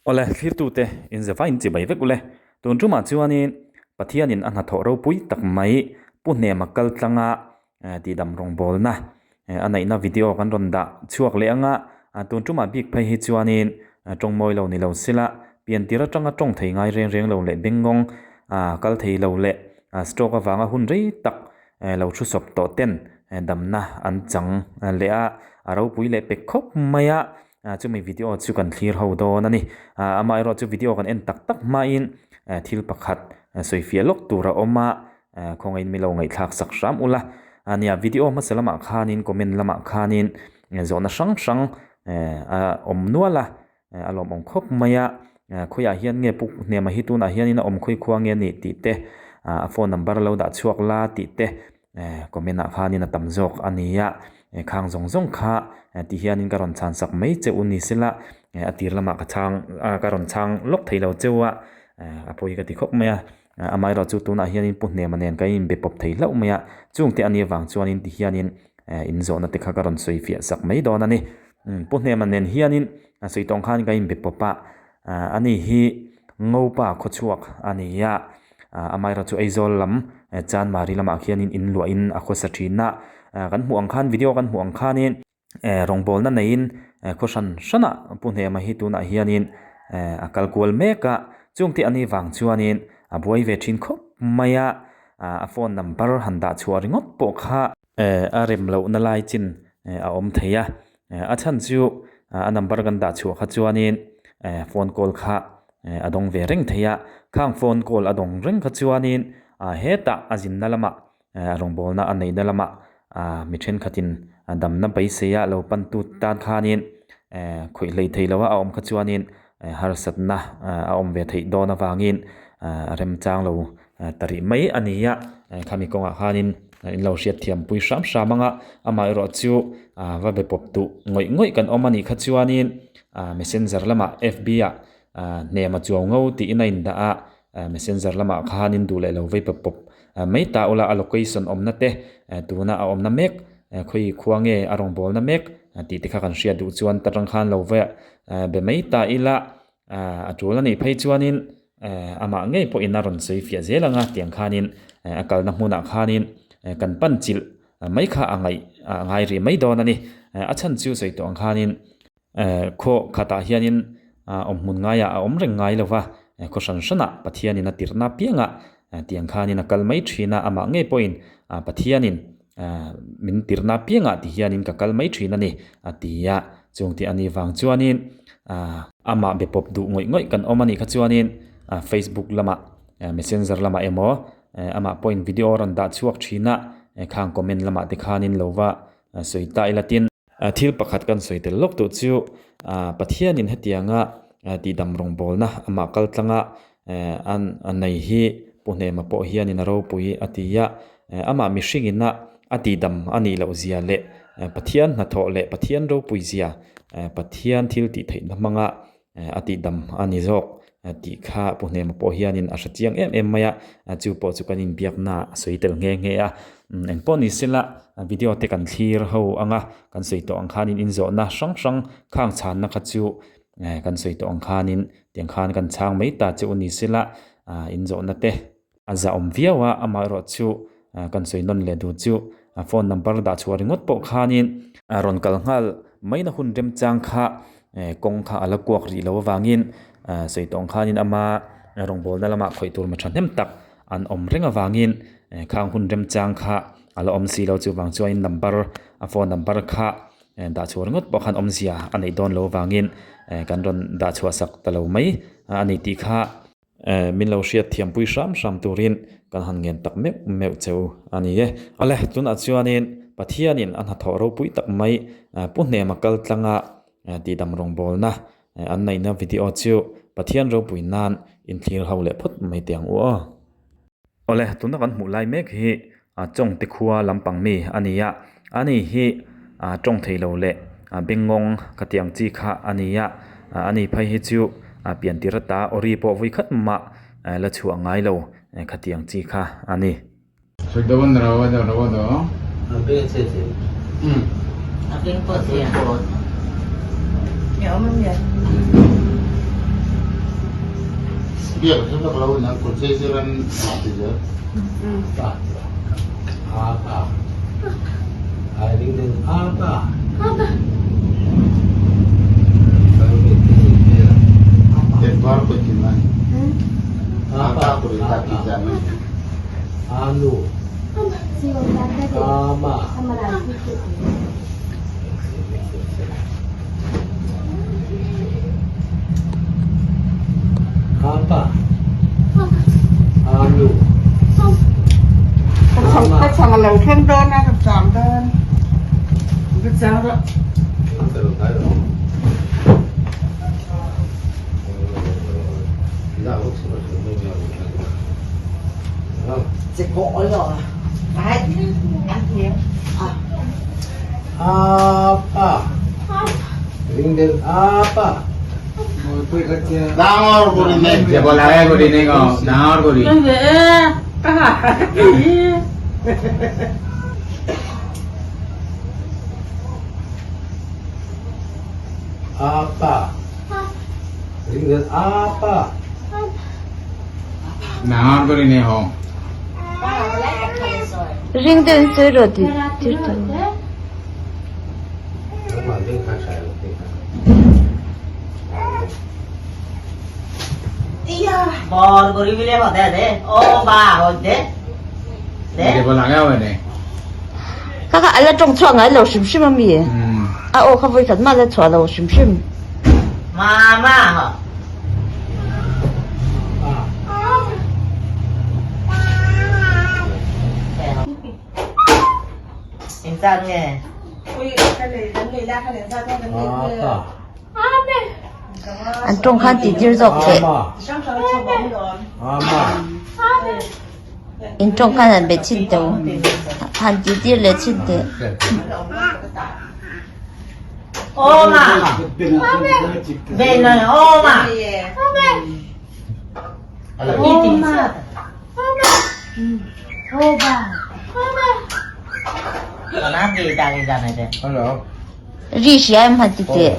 Awle, thlirtute inzeva inchibai vek ule. Tun tumah chuanin Pathianin a hnathawh ropui tak mai Pu Hnema kal tlanga tihdam rawngbawlna a neihna video kan rawn dah chhuak leh anga tun tumah bik phei hi chuanin tawng mawi lo ni lo sela pian tir atanga tawng thei ngai reng reng lo leh bengngawng kal thei lo leh stroke avanga hun rei tak lo thu sawp tawh ten damna an chang leh a, a ropui leh pek khawp mai a. Chumi video chu kan thlir ho dawn a ni. Amaherawh chu video kan en tak tak hmain thil pakhat sawifiah lawk tur a awm a, khawngaihin mi lo ngaihthlak sak hram ula. Nia video hmasa lamah khanin comment lamah khanin zawhna hrang hrang a awm nual a, a lawmawm khawp mai a. Khawiah hian nge Pu Hnema hi tunah hianin a awm khawi khua nge ni tih te, a phone number lo dah chhuak la tih te Comment ah khanin a tam zawk a ni a, khang zawng zawng kha ti hianin ka rawn chhan sak mai che u ni sela, a tir lamah ka chhang ka rawn chhang lawk thei lo cheu a, a pawi ka ti khawp mai a, amaherawh chu tunah hianin Pu Hnema nen ka inbe pawp thei hlauh mai a, chungte a nih avang chuanin ti hianin inzawhna te kha ka rawn sawi fiah sak mai dawn a ni. Pu Hnema nen hianin sawi tawng khan ka inbe pawp a, Ani hi Ngopa khawchhuak a ni a, amaherawh chu Aizawl lam Chanmari lamah khianin in luahin a khawsa thin a, kan hmuh ang khan video kan hmuh ang khanin rawngbawlna neiin khaw hran hranah Pu Hnema hi tunah hianin a kal kual mek a, chungte ani vang chuanin a buai ve thin khawp mai a, a phone number han dah chhuah ringawt pawh kha. A rem lohna lai chin a awm thei a, a chhan chu a number kan dah chhuah kha chuanin phone call kha a dawng ve reng thei a, khang phone call a dawng reng kha chuanin hetah a zinna lamah rawngbawlna a neihna lamah mi thenkhatin damna beisei a lo pan tu tan khanin khawih hlei thei lo a a awm kha chuanin harsatna a awm ve theih dawn avangin a remchang lo ta rih mai a ni a, khami kawngah khanin in lo hriat thiam pui hram hram ang a, amaherawh chu va be pawp duh ngawih ngawih kan awm a nih kha chuanin messenger lamah fb ah hnema chuau ngo tiin a indah a, messenger lamah khanin duh leh lo vei pawp pawp mai ta ula a location awmna te tuna a awmna mek khawi khua nge a rawngbawlna mek tih te kha kan hriat duh chuan ta tang khan lo va be mai ta ila. A tul a nih phei chuanin amah ngei pawhin a rawn sawi fiah zel ang a, tiang khanin a kalna hmunah khanin kan pan chilh mai kha a ngaih a ngai rih mai dawn a ni. A chhan chu sawi tawh ang khanin khaw khatah hianin awm hmun ngaiah a awm reng ngai lo va, khaw hran hranah Pathianin a tirhna apiangah tiang khanin a kal mai thin a, amah ngei pawhin Pathianin Min tirhna piangah ti hianin ka kal mai thin a ni, a ti a. Chung tih a nih vang chuanin amah be pawp duh ngawih ngawih kan awm a nih kha chuanin Facebook lamah messenger lamah emaw amah pawhin video a rawn dah chhuak thin a, khang comment lamah te khanin lo va sawi ta ila tin. Thil pakhat kan sawi tel lawk duh chu Pathianin hetianga tihdam rawngbawlna amah kal tlanga A nei hi Pu Hnema pawh hianin a ropui a ti a, amah mihringin a a tihdam a nih loh zia leh Pathian hnathawh leh Pathian ropui zia, Pathian thil tih theihna hmanga a tihdam a ni zawk tih kha Pu Hnema pawh hianin a hre chiang em em mai a, chu pawh chu kan inbiakna a sawi tel nghe nghe a. Engpawh ni sela video te kan thlir ho ang a, kan sawi tawh ang khanin inzawhna hrang hrang khang chhanna kha chu kan sawi tawh ang khanin Tiang khan kan chhang mai ta che u ni sela in zawhna te a za awm viau a, amaherawh chu kan sawi nawn leh duh chu phone number dah chhuah ringawt pawh khanin rawn kal nghal maina hun remchang kha kawng kha a la kuak rih loh avangin sawi tawh ang khanin ama rawngbawlna lamah khawih tur ma thahnem tak an awm reng avangin khang hun remchang kha a la awm si lo chuvang chuanin number a phone number kha Dah chhuah ringawt pawh khan awmzia a neih dawn lo avangin kan rawn dah chhuah sak ta lo mai a ni tih kha min lo hriat thiampui hram hram turin kan han ngen tak meuh meuh che u a ni e. Awle, tunah chuanin Pathianin a hnathawh ropui tak mai Pu Hnema kal tlanga tihdam rawngbawlna an neihna video chu Pathian ropui nan inthlir ho leh phawt mai teh ang u aw. Awle, tuna kan hmuh lai mek hi Chawngte khua lampang mi a ni a, ani hi tawng thei lo leh bengngawng ka tih ang chi kha a ni a, ani phei hi chu pian tir ata awri pawh vui khat mah la chhuah ngai lo ka tih ang chi kha a ni. Ring deuhin sawi rawh tih tir tawh. Kha kha ala tawng chhuak ngai lo hrim hrim ami? A aw kha vawikhat mah la chhuah lo hrim hrim. An tawng khan tih tir zawk teh. In tawng khan han be chhin teh u. Han tih tir leh chhin teh. Ri hria em han ti teh.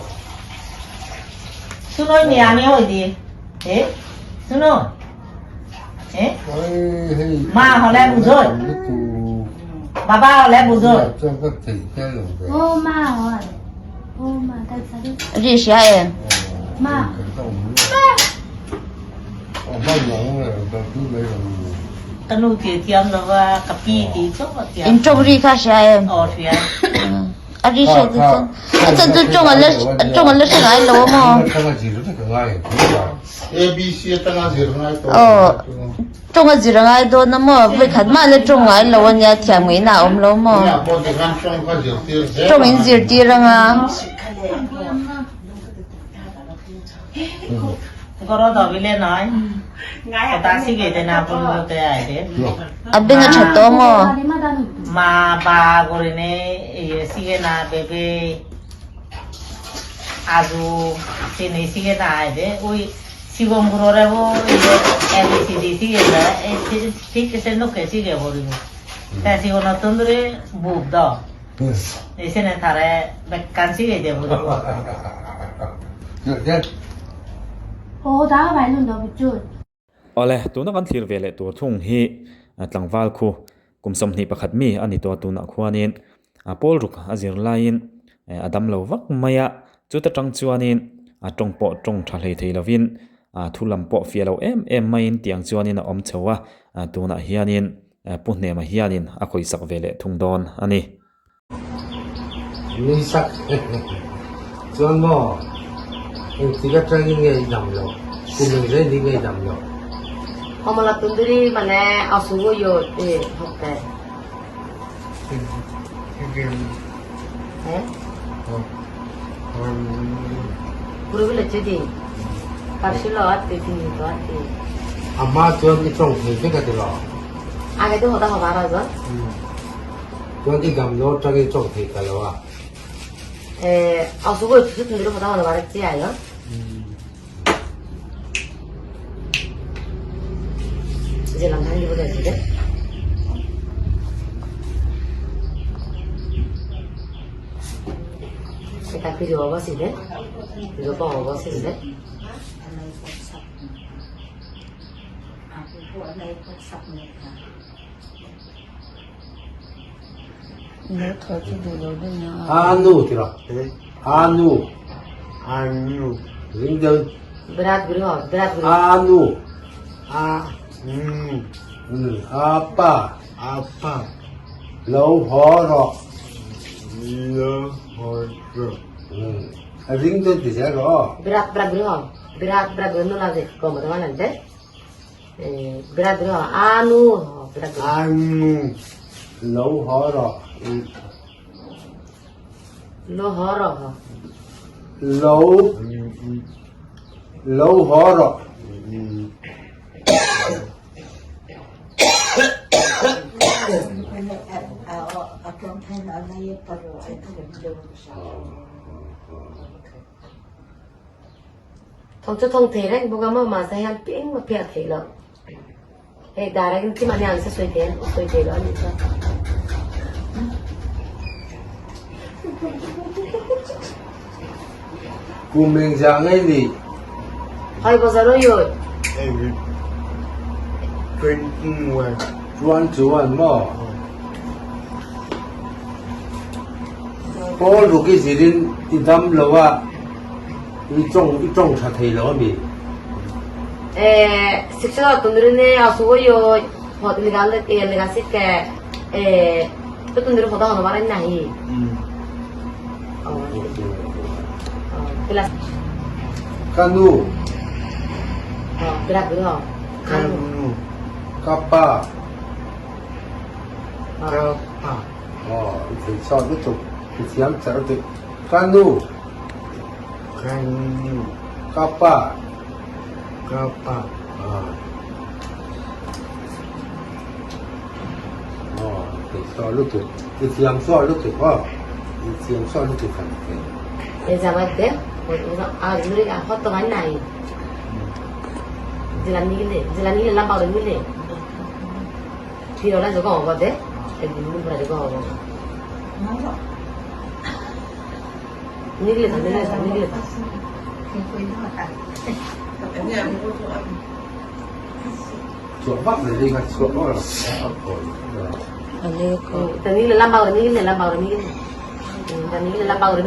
Ri hria em. In tawng ri kha hria em. A ri hriat te chuan a chan chu tawng a la tawng a la hre ngai lo a maw. Aw tawng a zir a ngai dawn a maw vawikhat mah la tawng ngai lo a nia thiam ngei na a awm lo maw. Tawng in zirtir anga. A beng a tha tawh maw? Awle, tuna kan thlir ve leh tur thung hi tlangval khu kum 21 mi a ni tawh tunah khuanin pawl ruk a zir laiin a dam lo vak mai a, chuta tang chuanin a tawng pawh tawng tha hlei thei lovin thu lam pawh fiah lo em em maiin tiang chuanin a awm chho a, tunah hianin Pu Hnema hianin a khawisak ve leh thung dawn a ni. Nui sak chuan maw engtik atangin nge i dam loh? Kum engzai ni nge i dam loh? A hma chuan i tawng thei vek a ti lo. Chuan i dam lo atang i tawng thei ta lo a. A nu ti rawh. A nu. A nu. Ring deuh. A nu. A nu. A pa. A pa. Lo haw rawh. Lo haw rawh. A ring deuh ti zel rawh aw. Anu lo haw rawh. Lo haw rawh. Lo lo haw rawh. Thawng chu thawng thei reng bawk a maw mahse hian pi engmah phiah theih loh. Hei dar a engkim ania an sa sawi thei an sawi thei loh a nih chuan. Kum engzah ngei ni? Hai bazar aw yoi. 21. 21 maw? Pawl ruk i zirin i dam lo a. I tawng i tawng tha thei lo ami? Eh, siksa tundurine asugoyo hot nigal e nigasik ke eh to tundur hoda hono baran nahi. Oh. Kelas. Ka nu. Oh, berat bro. Ka nu. Ka pa. Ka pa. Oh, i thei chawt lutuk. I thiam char lutuk. Ka nu. Ka nu. Ka pa. Ka pa. Ah. Oh, thei saw lutuk. I thiam saw lutuk aw. I thiam saw lutuk kan thei. E zawat de, a zuri a hot to nai. Zilan ni le, zilan ni le lambau ni le. Thiro la zo go de. E mun bra de go. Chuah vak mai ding a chuah vak lo a kawi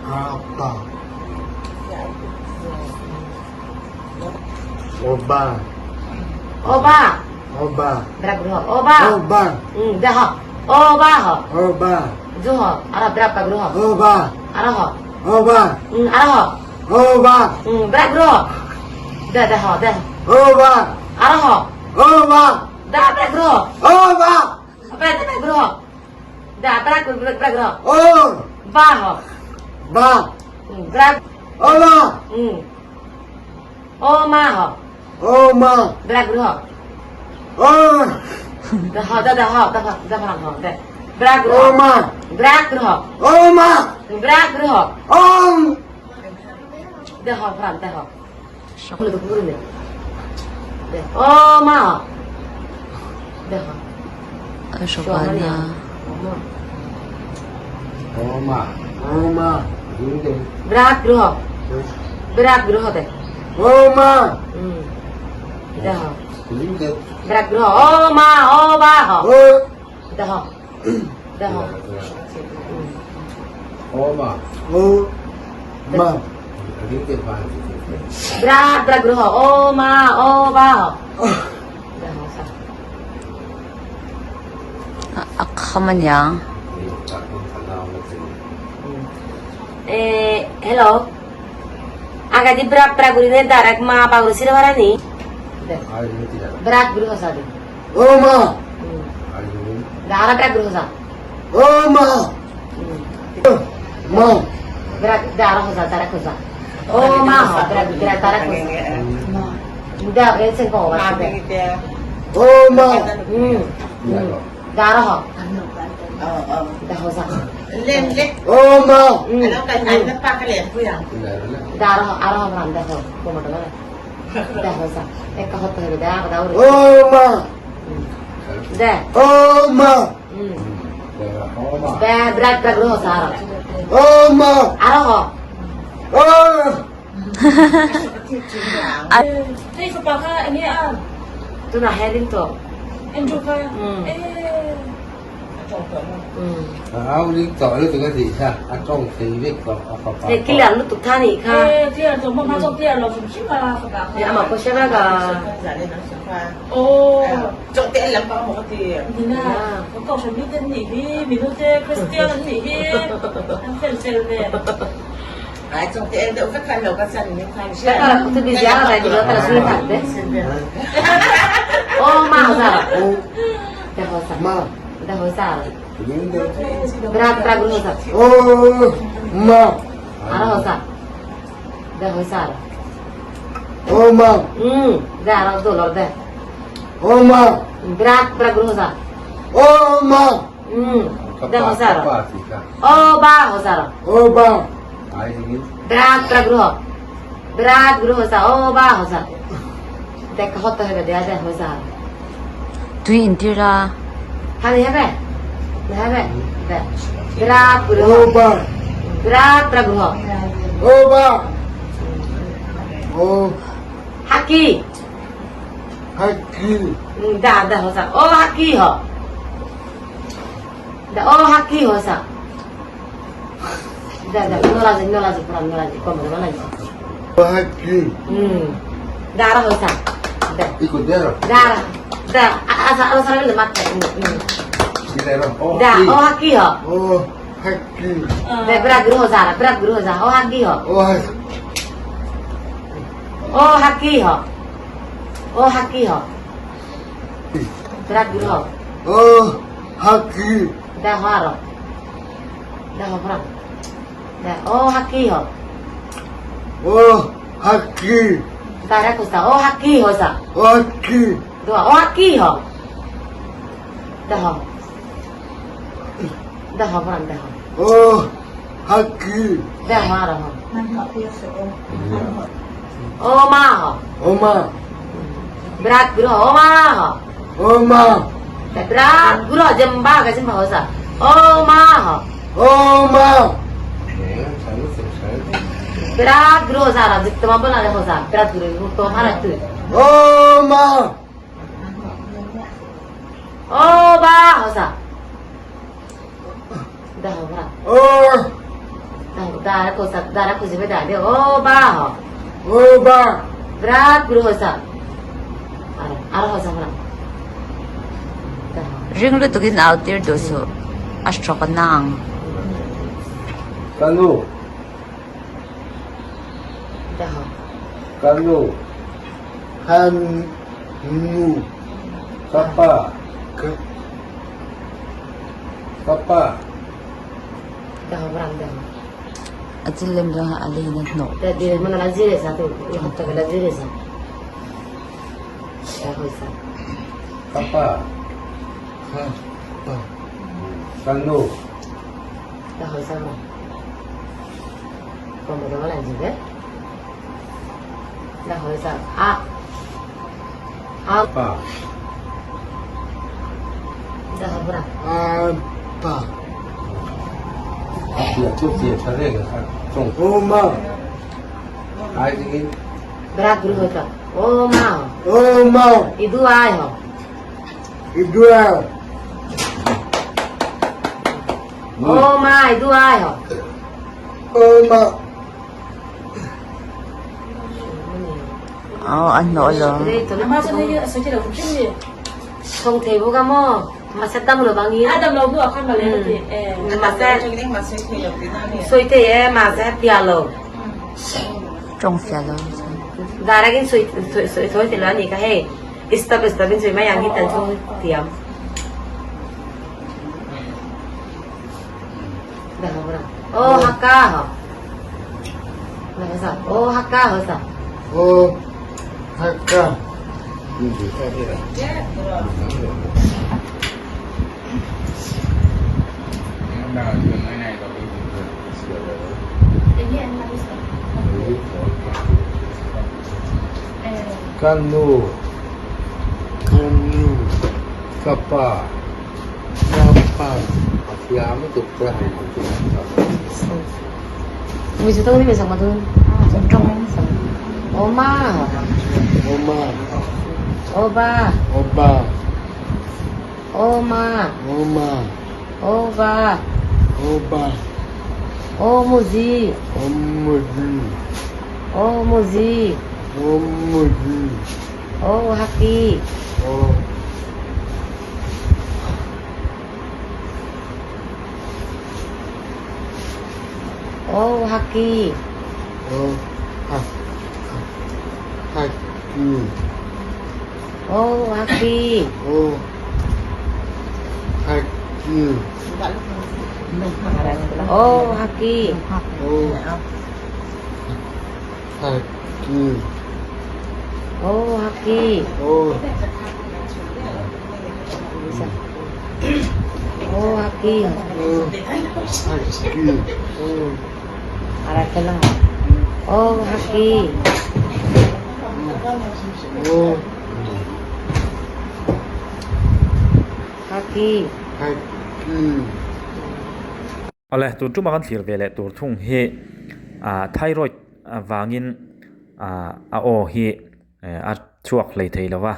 Apa. Oba. Oba. Oba. Oba. Oba. Deho. Oba ho. Oba. Juho. Ara berapa gruho? Oba. Ara ho. Oba. Ara ho. Oba. Berapa gruho? De deho de. Oba. Ara ho. Oba. Da berapa gruho? Oba. Berapa gruho? Da berapa berapa gruho? O. Ba ho. Ba. Berapa? Oba. O ma ho. O ma. Berapa gruho? O. Da ho da da ho da ho da ho da. Berapa gruho? O ma. Berapa gruho? O ma. Berapa gruho? O. Da ho fram da ho. O ma ho. Da ho. Shobana. O ma. O ma. Berapa gruho? Berapa gruho de? O ma. Da ho. Berapa gruho? O ma o ba ho. O. Da ho. Da ho. O ma. O ma. Berapa gruho? O ma o ba ho. Da ho sa. A kham aniang. Eh, hello. Agadi berapa gurine darak ma ba guru sira barani? Berapa gruho sa de? O ma. Dara berapa gruho sa? O ma. Ma. Berapa dara ho sa darak ho sa. O ma ho berapa berapa darak ho sa. Da rensen ko ba de. O ma. Dara ho. Da ho sa. O ma. Dara ho ara ho ram da ho. Ko ma da. Da ho sa. Ek ho to da da O ma. Da. O ma. Hmm. O ma. Birat birat guru hosa aro. O ma. Aro ho. O. Hei fapa kha enge a? Tunah heading to. Andrew kha? Mm. E a tawng tawh maw? Mm. A au ring tawh lutuk a tih kha, a tawng thei vek tawh a fapa Hei clear lutuk tha nih kha. E clear tawh maw? Hma zawk clear lo hrim hrim a fapa kha. Hei amah pawh hre vek a. Aw. Nina, kan kohhran mi te an nih hi, minu te Christian an nih hi, an fel fel nen. Oh ma ho sa. Da ho sa. Ma. Da ho sa. Berat berat guru ho sa. O ma. Ara ho sa. Da ho sa. O ma. Da ara do lor da. O ma. Berat berat guru ho sa. O ma. Da ho sa. O ba ho sa. O ba. Berat berat guru ho. Berat guru ho sa. O ba ho sa. Da ka hot hebe da da ho sa. Tui intir la. Hani hebe. Da hebe. Da. Berat guru ho. O ba. Berat berat guru ho. O ba. O Haki. haki. Da da ho sa. O haki ho. Da o haki ho sa. Da da nola ji nola ji pura nola ji kom nola ji. O haki. Da ara ho sa. Da. Ikut dia loh. Da ara. Da asa asa le mat. O Da o haki ho. O haki. Da berat guru ho sa berat guru ho sa. O haki ho. O haki. O haki ho. O haki ho. Berat guru ho. O haki. Da ho aro. Da ho pura. Da o haki ho. O haki. Da ra ko sa o haki ho sa. O haki. Dua o haki ho. Da ho. Da ho pura da ho. O haki. Da ho aro ho. O ma ho. O ma. Berat guru ho o ma ho. O ma. Da berat guru ho jemba ka jemba ho sa. O ma ho. O ma. Berat guru ho sa ra jik tama bola ho sa. Berat guru ho to hara tu. O ma. O ba ho sa. Da ho pura. O. Da ho da ra ko sa da ra ko jibe da de o ba ho. O ba. Berat guru ho sa. Aro aro ho sa pura. Da ho. Ring lutukin au tir du su. A stroke a nang. Kanu. Da ho. Kanu. Kanu. Kapa. Kapa. Da ho pura da ho. A chil lem lo ha ali na hnawh. Da de mana la jire sa tu. I hot ta la jire sa. Da ho sa. Kapa. Kapa. Kanu. Da ho sa pura. Kom ba la jibe. Da ho sa. A. A. Pa. Da ho pura. Pa. 就检查这个，中。O ma. Berat guru ho ta. O ma ho. O ma. Idu ai ho. Idu ai. O ma idu ai ho. O ma. Aw a hnawh lo. Ama chuan hei a sawi thei lo hrim hrim ni. Thong thei bawk a maw? Mahse dam lo bang in. A dam lo hnuah khan male ka ti. Mahse sawi thei e mahse fiah lo. Tawng fiah lo. Direct in sawi sawi sawi thei lo a ni kha hei. Step step in sawi mai ang hi tan chu thiam. Dah ho ra. O haka ho. Dah ho sa. O haka ho sa. O haka. Kanu. Kanu. Kapa. Kapa. Awle, tun tuma kan thlir ve leh tur thung hi ah thyroid vangin ah a aw hi a chhuak hlei thei lo va,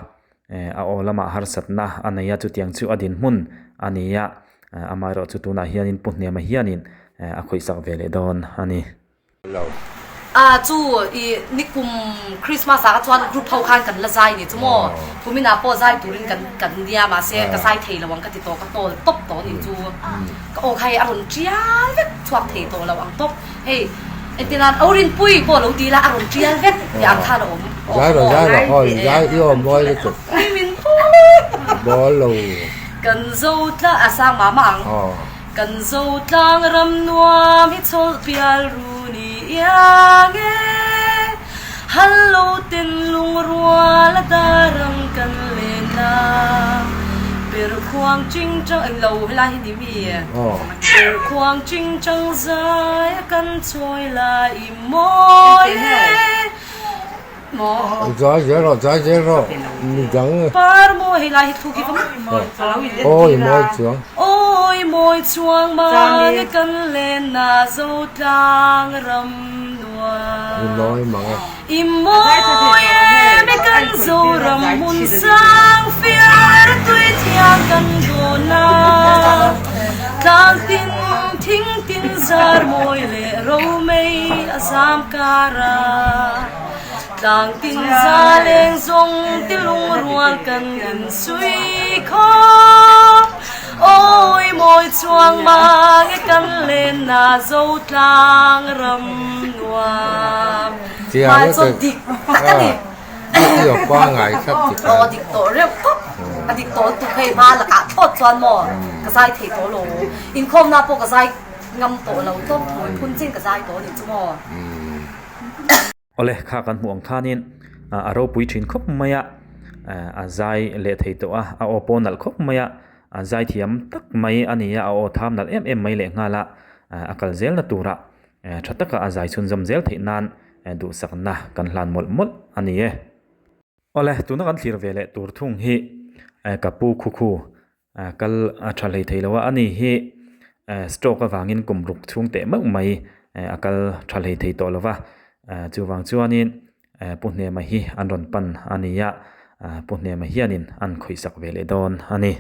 a aw lamah harsatna a nei a chutiang chu a dinhmun a ni a, amaherawhchu tunah hianin Pu Hnema hianin a khawihsak ve leh dawn a ni. A chu i nikum Christmas ah kha chuan group ho khan kan la zai ni chu maw kumin ah pawh zai turin kan kan nia mahse ka zai thei lo ang ka ti tawh ka tawl tawp tawh ni chu ka aw kha hei a rawn tial vek chhuak thei tawh lo ang tawp hei engtin an Aurinpui pawh lo ti ila a rawn tial vek tih ang khan a awm Zai rawh zai rawh hawi zai i aw mawi lutuk min bawl lo kan zo tla a sang mah mah ang. Kan zo tlang ram nuam hi chawlh pial ru ni iang e, Hal lo ten lungrual a dar ang kan len a, Per khuang ching chang eng lo helai hi ni mi e, Per khuang ching chang zai a kan chawi lai i mawi e, Maw? Zai zel rawh, zai zel rawh, midang. Par maw hei lai hi thluk hi va Awi mawi chuang. Awi mawi chuang mang e kan len na zo tlang ram nuam. I mawi mang e. I mawi em e kan zo ram hmun sang fiar tui thiang kan dawn a. Tlang tin thing tin zar mawi leh ro mei a zam kar a. Tlang tin za leng zawng ti lungrual kan insui khawp. Awi mawi chuang mang e kan len na zo tlang ram nuam. Hmai chuan dik tak a ni. Aw dik tawh reuh tawp. A dik tawh lutuk hei hma lakah thlawt chuan maw ka zai thei tawh lo. Inkhawmna pawh ka zai ngam tawh lo tawp. Hmui phun chin ka zai tawh a nih chu maw. Awle, kha kan hmuh ang khanin a ropui thin khawp mai a, a zai leh thei tawh a, a aw pawh nalh khawp mai a, a zai thiam tak mai a ni a, a aw tham nalh em em mai leh nghal a, a kal zelna turah tha taka a zai chhunzawm zel theih nan duhsakna kan hlan mawlh mawlh a ni e. Awle, tuna kan thlir ve leh tur thung hi ka pu Khukhu Kal a tha hlei thei lo a, ani hi stroke avangin kum ruk chhung teh meuh mai a kal tha hlei thei tawh lo va, chuvang chuanin Pu Hnema hi an rawn pan a ni a, Pu Hnema hianin an khawihsak ve leh dawn a ni.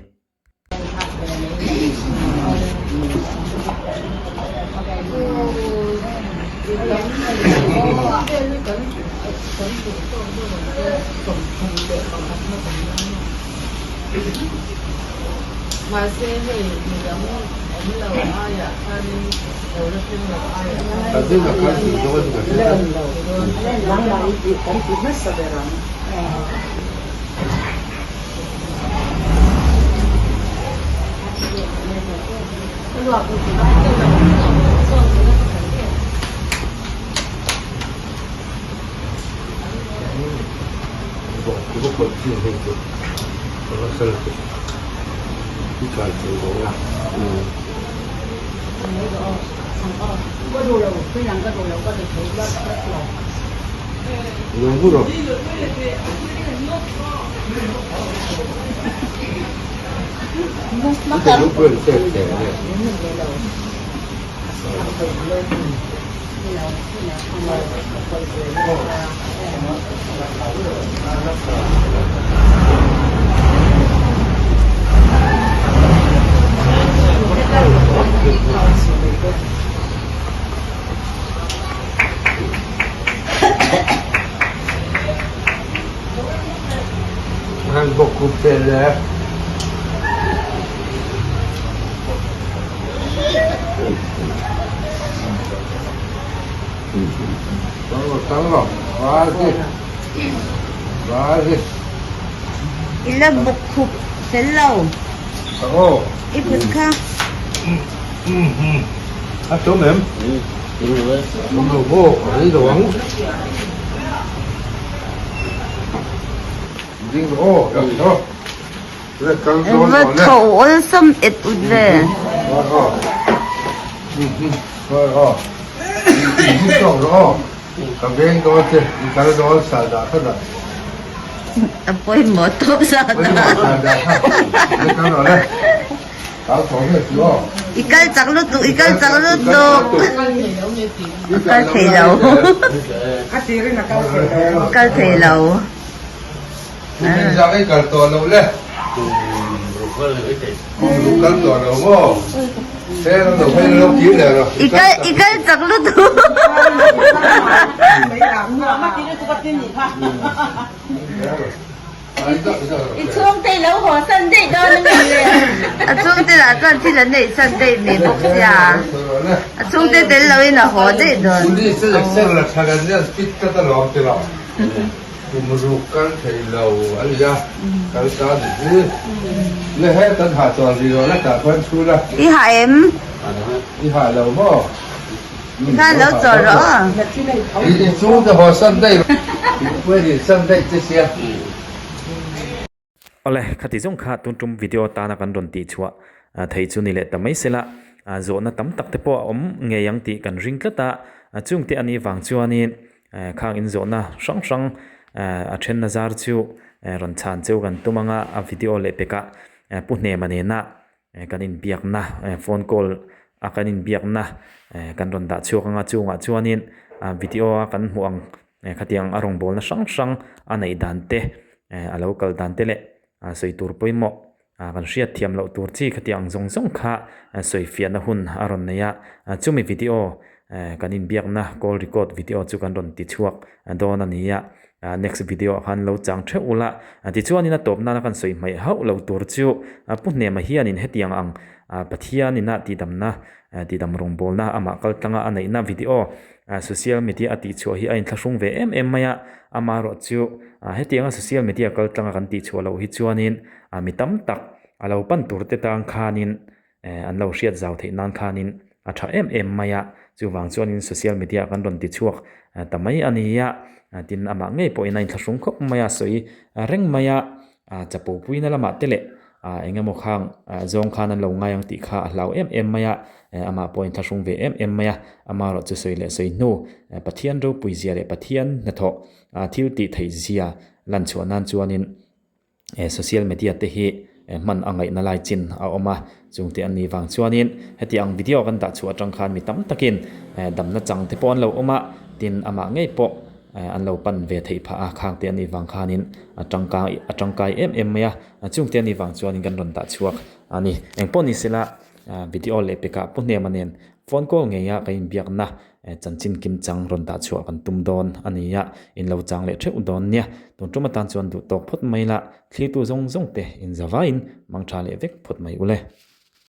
I la bawk khup fel lo i kut kha. Va tho awlsam et ut ve. A pawimawh tawp sa dah. I kal chak lutuk, i kal chak lutuk. A kal thei lo. Kal thei lo. I kal i kal chak lutuk. I chhungte i lo haw san daih dawn a ni le. A chhungte lah chuan thil an neih san daih mai bawk sia. A chhungte tel loin a haw daih dawn. I hah em? Tikhan lo chawl rawh aw. Awle, khati zawng kha tun tum video tana kan rawn tih chhuah thei chu ni leh ta mai sela, zawhna tam tak te pawh a awm ngei ang tih kan ring tlat a, chungte a nih vang chuanin khang inzawhna hrang hrang a thenna zar chu rawn chhan cheu kan tum anga a video leh pekah Pu Hnema nena kan inbiakna phone call a kan inbiakna kan rawn dah chhuak anga chungah chuanin video a kan hmuh ang khatiang a rawngbawlna hrang hrang a neih dan te a lo kal dan te leh sawi tur pawimawh kan hriat thiam loh tur chi khatiang zawng zawng kha sawi fiahna hun a rawn nei a chumi video kan inbiakna call record video chu kan rawn ti chhuak dawn a ni a next video ah khan lo chang theuh ula tichuanin a tawp nana kan sawi hmaih hauh lo tur chu pu hnema hianin hetiang ang Pathianina tihdamna tihdam rawngbawlna amah kal tlanga a neihna video social media a tihchhuah hi a inthlahrung ve em em mai a amaherawh chu hetianga social media kal tlanga kan tihchhuah loh hi chuanin mi tam tak a lo pan tur te tang khanin an lo hriat zau theih nan khanin a tha em em mai a, chuvang chuanin social media kan rawn ti chhuak ta mai a ni a, tin amah ngei pawhin a inthlahrung khawp mai a, sawi reng mai a, chapo puina lamah te leh eng emaw khang zawng khan an lo ngai ang tih kha a hlau em em mai a, amah pawh a inthlahrung ve em em mai a, amaherawh chu sawi leh sawi hnu Pathian ropui zia leh Pathian hnathawh thil tih theih zia lan chhuah nan chuanin Social media te hi hman a ngaihna lai chin a awm a, chungte an nih vang chuanin heti ang video kan dah chhuah atang khan mi tam takin damna chang te pawh an lo awm a, tin amah ngei pawh an lo pan ve theih phah a, khang te an nih vang khanin a tangkai a tangkai em em mai a, chungte an nih vang chuanin kan rawn dah chhuak a ni. Engpawh ni sela video leh pekah pu hnema nen phone call ngeia ka inbiakna Chanchin kim chang rawn dah chhuah kan tum dawn a ni a, in lo chang leh theuh dawn nia. Tun tum atan chuan duh tawk phawt mai la, thlirtu zawng zawng te in za vaiin mang tha leh vek phawt mai ule.